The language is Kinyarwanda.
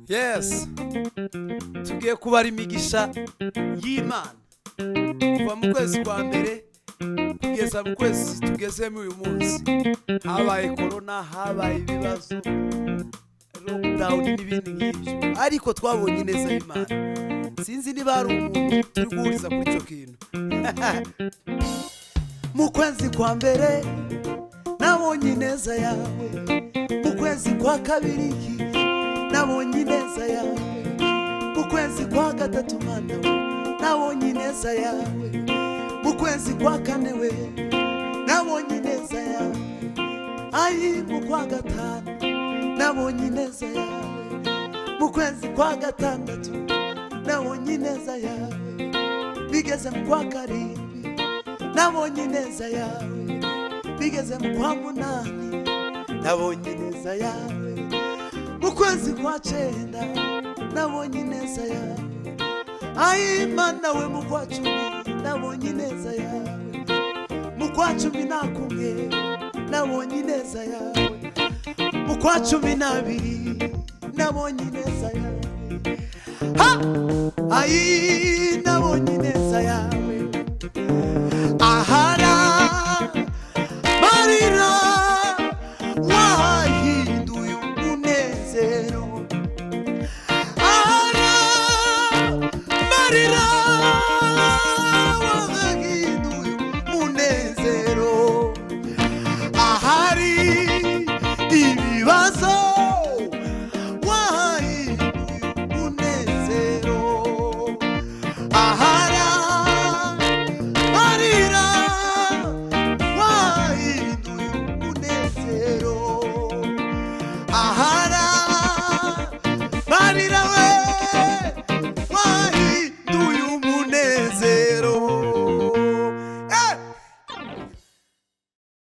Yes, tugiye kubara imigisha y'Imana kuva mu kwezi kwa mbere kugeza mu kwezi tugezemo uyu munsi. Habaye korona, habaye ibibazo, lockdown n'ibindi nk'ibyo, ariko twabonye ineza y'Imana. Sinzi niba hari umuntu turi guhuriza kuri icyo kintu. Mu kwezi kwa mbere nabonye ineza yawe, mu kwezi kwa kabiri nabonye ineza yawe, mu kwezi kwa gatatu, Mana we, nabonye ineza yawe, mu kwezi kwa kane we nabonye ineza yawe, ayi mu kwa gatanu nabonye ineza yawe, mu kwezi kwa gatandatu nabonye ineza yawe, bigeze mu kwa karindwi nabonye ineza yawe, bigeze mu kwa munani nabonye ineza yawe, mu kwezi kwa cyenda nabonye ineza yawe, ayi Mana we, mu kwa 10 nabonye ineza yawe, mu kwa 11 nabonye ineza yawe, mu kwa 12 nabonye ineza yawe, ha, ayi nabonye ineza yawe.